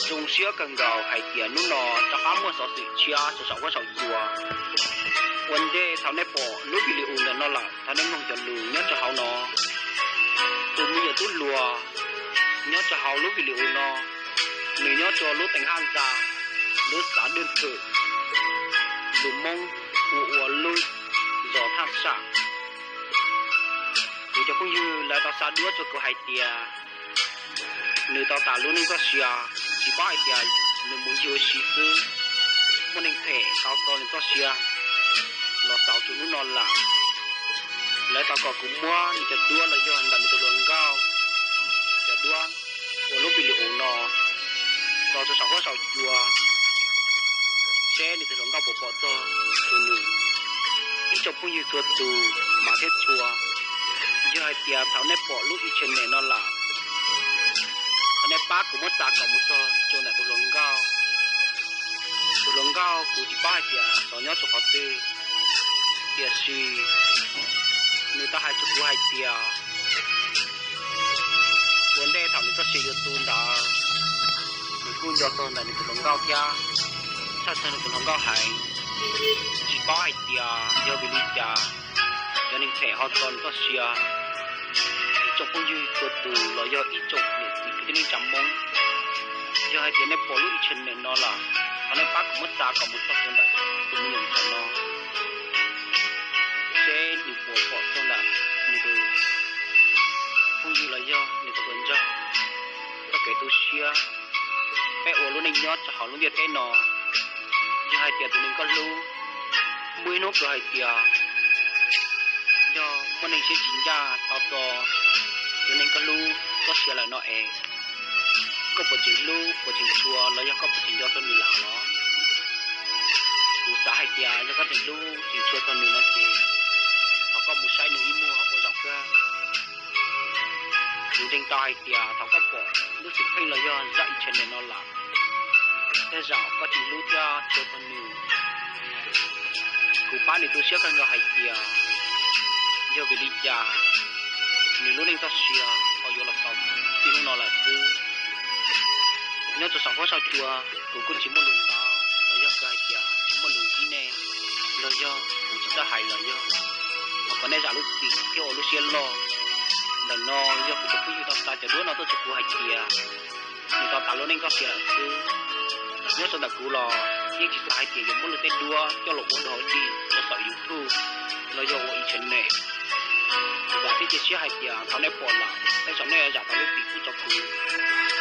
Zoo siab kawg nkaus hais tias hnub no rov qab muaj xov xwm tshiab rau saum huab saum cua. Ua ntej thaum nej pom lub video ntawm no lawm, thov nej mloog cov lus nyob rau hauv no. Tus me nyuam tub hluas nyob rau hauv lub video no, nws nyob rau lub teem Haj Zaj, lub xav Dwj Thwm, lus Hmoob hu ua lub zos Thaj Sam. Kuv cov phooj ywg lawv tau xa duab rau kuv hais tias nws tau tas lub neej txoj sia, tsis paub hais tias nws mus ncig ua si xwb, muaj neeg phem tau txo nws txoj sia los xaus rau hnub no lawm. Lawv tau kom kuv muab nws cov duab los yog ntawm nws tus hluas nkauj cov duab ua lub video no tso rau saum huab saum cua, seb nws tus hluas nkauj puas pom txog rau nws. Ib tsoom phooj ywg txhua tus mas thiab txhua, yog hais tias thaum nej pom lub channel no lawm, thov nej pab kuv muab xa kom mus txog rau ntawm tus hluas nkauj. Tus hluas nkauj kuv tsis paub hais tias xyov nyob rau qhov twg, tiam sis nws tau hais rau kuv hais tias ua ntej thaum nws txoj sia yuav tu ntawd, nws kuj nco txog ntawm nws tus hluas nkauj thiab tshaj tawg nws tus hluas nkauj heev. Tsis paub hais tias yog vim li cas cov neeg phem ho txo nws txoj sia. Ib tsoom phooj ywg txhua tus los yog ib tsoom niam txiv kwv tij neej tsa Hmoob, yog hais tias nej pom lub channel no lawm, thov nej pab kuv muab xa kom mus txog rau ntawm tus me nyuam ntxhais no, seb nws puas pom txog ntawm nws tus phooj ywg los yog nws tus hluas nraug txoj kev tu siab. Peb ua lub neej nyob rau hauv lub ntiaj teb no, yog hais tias tus neeg koj hlub, muaj ib hnub kawg hais tias yog muaj neeg siab tsis ncaj tau txo tus neeg koj hlub txoj sia lawm no es, koj puas tseem hlub puas tseem tshua los yog koj puas tseem nco txog nws lawm los? Kuv xav hais tias yog koj tseem hlub tseem tshua txog nws no ces thov koj mus saib nws ib muag ua zaum kawg. Kuv ntseeg tau hais tias thaum koj pom lub xwm txheej los yog zaj channel no lawm, tej zaum koj tseem hlub thiab tshua txog nws. Kuv pab nws tu siab kawg nkaus hais tias yog vim li cas nws lub neej txoj sia ho yuav los txog txij hnub no lawm xwb. Nyob rau saum huab saum cua, kuv kuj tsis muaj lus ntau los yog kawg hais tias tsis muaj lus ntsib nej, los yog kuv tsis txawj hais los yog, thov kom nej zam lub txim thiab ua lub siab loj. Ntawm no yog kuv cov phooj ywg tau xa cov duab no tuaj rau kuv hais tias nws tau tas lub neej txoj sia lawm xwb. Nyob rau ntawm kuv los yeej tsis xav hais tias yuav muab luag tej duab coj los ua dog dig rau saum YouTube los yog ua internet. Kuv vam thiab cia siab hais tias thaum nej pom lawm tej zaum nej zam tau lub txim pub rau kuv.